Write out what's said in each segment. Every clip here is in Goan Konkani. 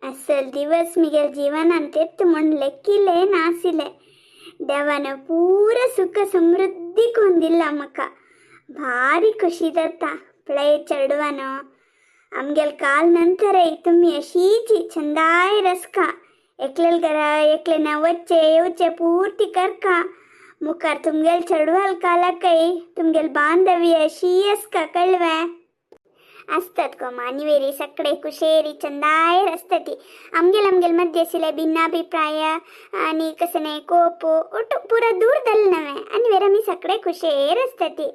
असल दिवस मिगेल जीवनान तेत्त म्हूण लेक्किले नासिले. देवान पूरा सुख समृद्धी कोंदिल्ला म्हाका. भारी खुशी जाता पळय चेडवानो. आमगेल काल नंतरय तुमी अशीच चंदाय रसका एकलेल घरा एकलेन वच्चे येवचे पूर्ती करका. मुखार तुमगेल चेडवाल कालाकय तुमगेल बांधवी अशी आसका कळवे. असतात गो मानिवेरी सगळे कुशेरी चंदायर असतती. आमगेल आमगेल मध्य आशिल्ले भिन्नाभिप्राय आनी कसने कोप ಒಟ್ಟು ಪೂರ ದೂರದಲ್ಲಿ ನವೆ. आनी वेर आमी सगळे कुशेर असतती.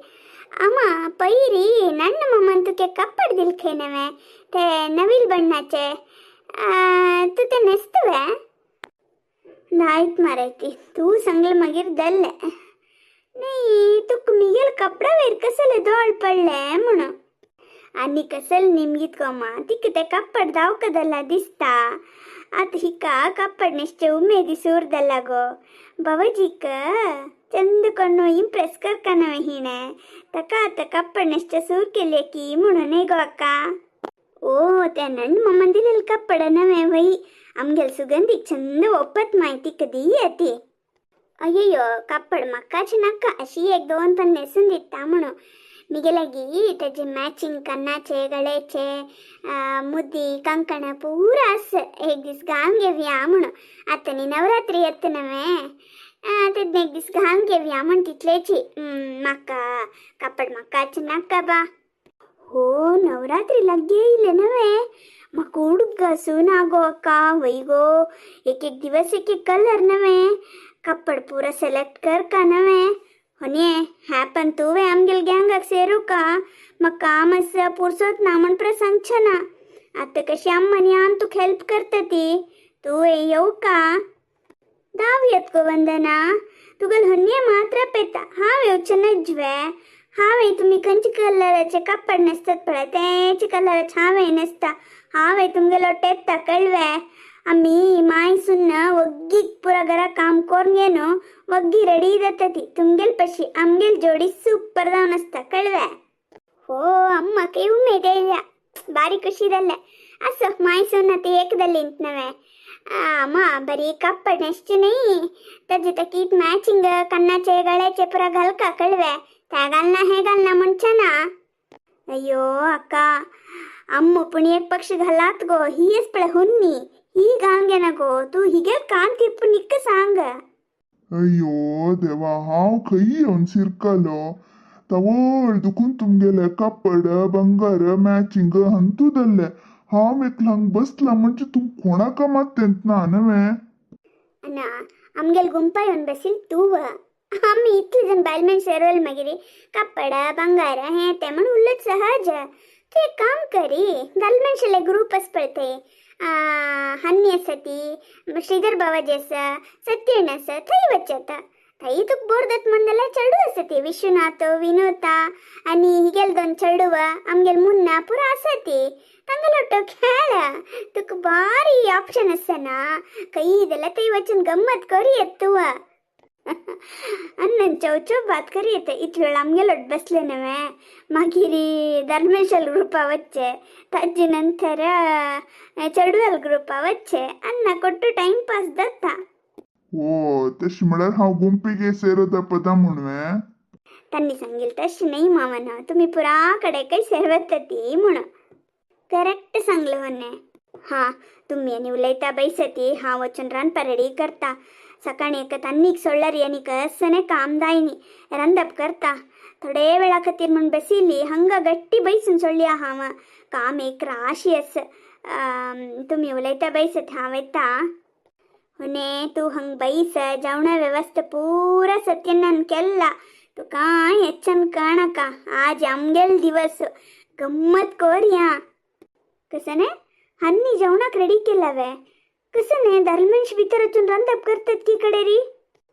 आमा पयरी नण्ण मामान तुके कप्पड दिल खंय नवे ते नवील बण्णाचे, तूं ते न्हेसतवे? नायत मारायती तूं सांगले मागीर दल्ले न्ही. तुका मिगेल कपडा वयर कसले दोळ पडले म्हणून आनी कसल निमगीत कोमा. तिका ते कप्पड दावकदಲ್ಲ दिसता. आतां हिका कप्पड न्हेसचे उमेदी सूरदಲ್ಲ गो. बाबाजीक चंद कोण्णु इंप्रेस करका नवे हिणे. ताका आतां कप्पड न्हेसचे सूर केले की म्हणून न्ही गो अक्का. ओ ते नण्ण मम्मान दिलेले कप्पड नवे वय आमगेल सुगंधीक चंद ಒಪ್ಪತ್ माय तिका दी ती. अय्ययो कप्पड म्हाकाच नाका. अशी एक दोन पण न्हेसून दिता म्हणून. मिगेलागी तेजे मॅचिंग कन्नाचे गळेचे मुदी कंकण पूरा आस. एक दीस घालून घेवया म्हणून. आतां न्ही नवरात्री येता नवे, तेन्ना एक दीस घालून घेवया म्हण तितलेची. म्हाका कपड म्हाकाच नाका बा. हो नवरात्री लागीं येयले नवे. म्हाका उडूक ना गो अक्का. वय गो, एक एक दिवस एक एक कलर नवे. कपड पूरा सेलेक्ट कर का नवे. होने हॅपन तुवें आमगेल गँगाक सेरूका. म्हाका काम आसा, पुरसत ना म्हण पुरा सांगचे ना. आतां कशी अम्मानी आम तुका हेल्प करता ती. तूं येवका का दावयत गो वंदना. तुगेल हन्ये मात्र पेता. हांव येवचें नजवे. हांवें तुमी खंयचे कलराचे कपड न्हेसतात पळय तेचे कलराचे हांवें न्हेसता. हांवें तुमगेलो टेत्ता कळवे. आमी मायसून वग्गीक पुरा घरा काम करून येवन वग्गी रेडी जाता ती. तुमगेल पशी आमगेल जोडी सुपर जावन आसता कळवे. हो अम्माक उमेद येयल्या, बारी खुशी जालें. असो मायसून आतां एकदल्ली नवे. अम्मा बरी कपड न्हेसचे न्ही, ताजे ताकीत मॅचिंग कन्नाचे गळ्याचे पुरा घालका कळवे. ते घालना हे घालना म्हणचे ना. अय्यो अक्का, अम्मू पूण एक पक्ष घालात गो. ही पळय हुन्नी ही घालून घेना गो. तूं हिगेल कान तिप्प निक्क सांग. अय्यो देवा, हांव खंय येवन शिरकलो? तवळ दुखून तुमगेले कपड बंगार मॅचिंग हंतू दल्ले. हांव एकलो हांग बसला म्हणजे तूं कोणाक मात ना नवे. अना आमगेल गुंपा येवन बसील तूं. आमी इतली जण बायल मनशां सेरवल मागीर कपड ಬಂಗಾರ हे ते म्हण उरलत सहज. तूं एक काम करी, दाल मनशाले ग्रूप आसा पळय थंय. हन्नी आसा ती, श्रीधर बाबाजी आसा, सत्यण आसा, थंय वच. आतां थंय तुका बोर जाता म्हण जाल्यार चेडू आसा ती विश्वनाथ विनोता आनी हिगेल दोन चेडवा आमगेल मुन्ना पुरा आसा ती. तांगेलो खेळ तुका भारी ऑप्शन आसा ना. खंय जाल्यार थंय वचून गम्मत करी येत तूं. अन्नन चवचो बात करी येता. इतलो वेळ आमगेलोट बसले नवे. मागीर धर्मेशल ग्रुपा वच्चे, ताजे नंतर चेडवाल ग्रुपा वच्चे. अन्ना कोट्टू टायम पास जाता. हो तशी म्हळ्यार हांव गुंपीक सेरता पदा म्हणवे. तांणी सांगील तशें न्ही मामान, तुमी पुरा कडेन खंय सेरवता ती म्हणून. करेक्ट सांगलें होने. हां तुमी आनी उलयता बैसती. हांव वचून रांदपा रेडी करता. सकाळी एक तन्नीक सोडल्यार आनी कसने काम जायनी. रांदप करता थोडे वेळा खातीर म्हूण बसिल्ली. हंगा गट्टी बैसून सोडली हांव. काम एक राशी आस. तुमी उलयता बैसत, हांव येता. होने तूं हंग बैस. जेवणा व्यवस्था पूरा सत्यनान केल्ला. तूं कांय हेच्चन कळनाका. आज आमगेल दिवस, गम्मत कोरया. कसने हन्नी जेवणाक रेडी केला वे? कसने दरमंश भितर वचून रांदप करतात की कडे री.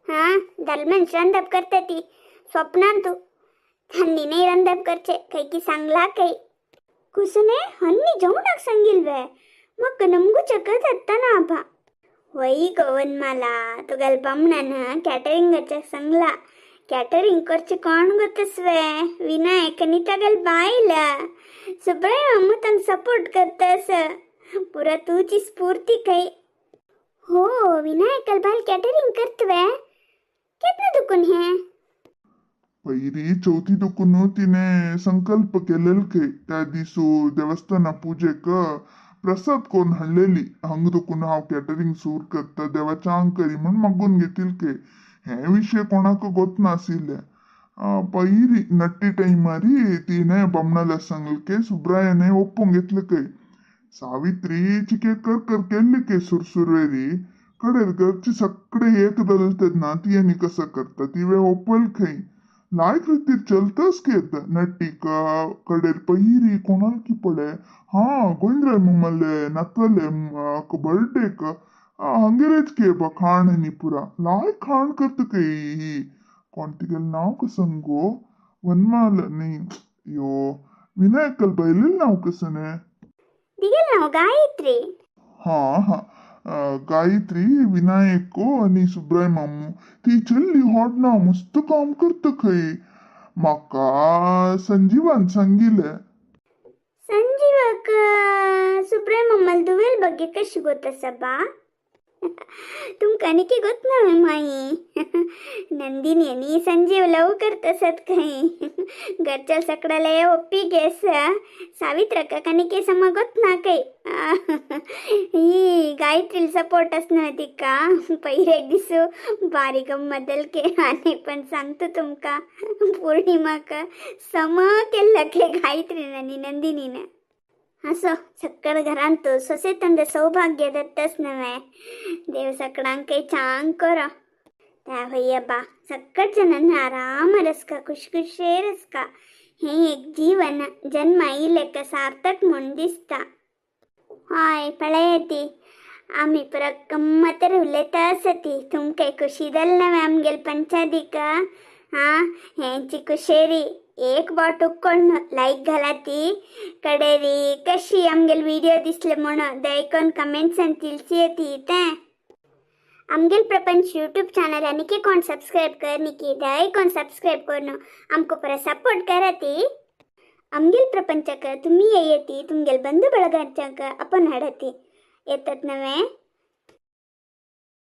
हा दरमंश रांदप करतात ती स्वप्नान तू. हन्नी नाही रांदप करचे खंय की सांगला काही. कुसने हन्नी जेवणाक सांगील वे? मग नमगू चकत जाता आबा. वय गोवनमाला, तुगेल बामणान कॅटरिंगाचे सांगला. कॅटरिंग करचे कोण गोतसवे? विनायक आनी तागेल बायल. सुब्राय मामू तांकां सपोर्ट करता. पुरा तुजी स्फूर्ती खंय. हो विनायकल बायल कॅटरिंग करतवे केन्ना दुखून हें? पयरी चवथी दुखून तिने संकल्प केलेल खंय. त्या दिसू देवस्थाना पुजेक प्रसाद कोण हाडलेली हंग दुखून हांव कॅटरिंग सूर करता देवाच्या आंग करी म्हण मागून घेतील खंय. हे विशय कोणाक गोत नाशिल्ले. पयरी नट्टी टायमारी तिने बमणाला सांगले सुब्रायने ಒಪ್ಪಂಗ್ घेतले खंय. सावित्री चिके कर कर केल्ली के सुरसुरवेरी कडेर घरची सगळे एक दलतात ना ती आनी कसं करता ती ओपल खंय. लायक रितीर चलतच केत नट्टीक कडेर पयरी कोणाल की पळे हा गोविंदराय मम्मले नत्वले बर्थडेक हंगेरेच के बा खाण नी पुरा लायक खाण करत कई. कोण तिगेल नाव कसं गो वनमाल न्ही यो विनायकल बैलेल नाव कसं ने? दिगेल नाव गायत्री. हा हा गायत्री विनायक आणि सुब्राय मामू ती चल्ली हॉट ना मस्त काम करत खंय. म्हाका संजीवान सांगिले. संजीवक सुब्राय मम्मल दुवेल ಬಗ್ಗೆ कशी ಗೊತ್ತಸಬ್ಬಾ? तुमका निकी गोत ना माई. नंदिनी आणि संजीव लव करतसत खंय. घरच्या सकडाला ओप्पी गेस सावित्रका कनिके सम गोत ना काही. ही गायत्रीला सपोर्ट असणार तिका. पहिले एक दिसू बारी गंमत के. आणि पण सांगतो तुमका पौर्णिमाक सम केल्ल के गायत्रीन आणि नंदिनीन. असो सक्कड घरांत सोसेतंद सौभाग्य दत्तच नव्हे देव सकडांक चांग करो. त्या भैया सक्कड जणांना आराम रसका खुशखुशे रसका. हे एक जीवन जन्म आयिल्लें सार्थक म्हूण दिसता. हय पळयती आमी पुरा गम्मत उलयता आसती. तुमकां खुशी जाल नव्हे आमगेल पंचादीक. हा हेंची कुशेरी एक बोट उक्कोण लायक घालाती. कडेरी कशी आमगेल व्हिडिओ दिसले म्हणून दयकोन कमेंट्सान तिलसी ती तें. आमगेल प्रपंच यूट्यूब चॅनल आनीक कोण सबस्क्राईब कर निकी दयकोन सबस्क्राईब करून आमकां पुरा सपोर्ट कराती. आमगेल प्रपंचक तुम्ही येयती तुमगेल बंधू ಬಳगांच्याक आपण हाडती येतात नव्हे.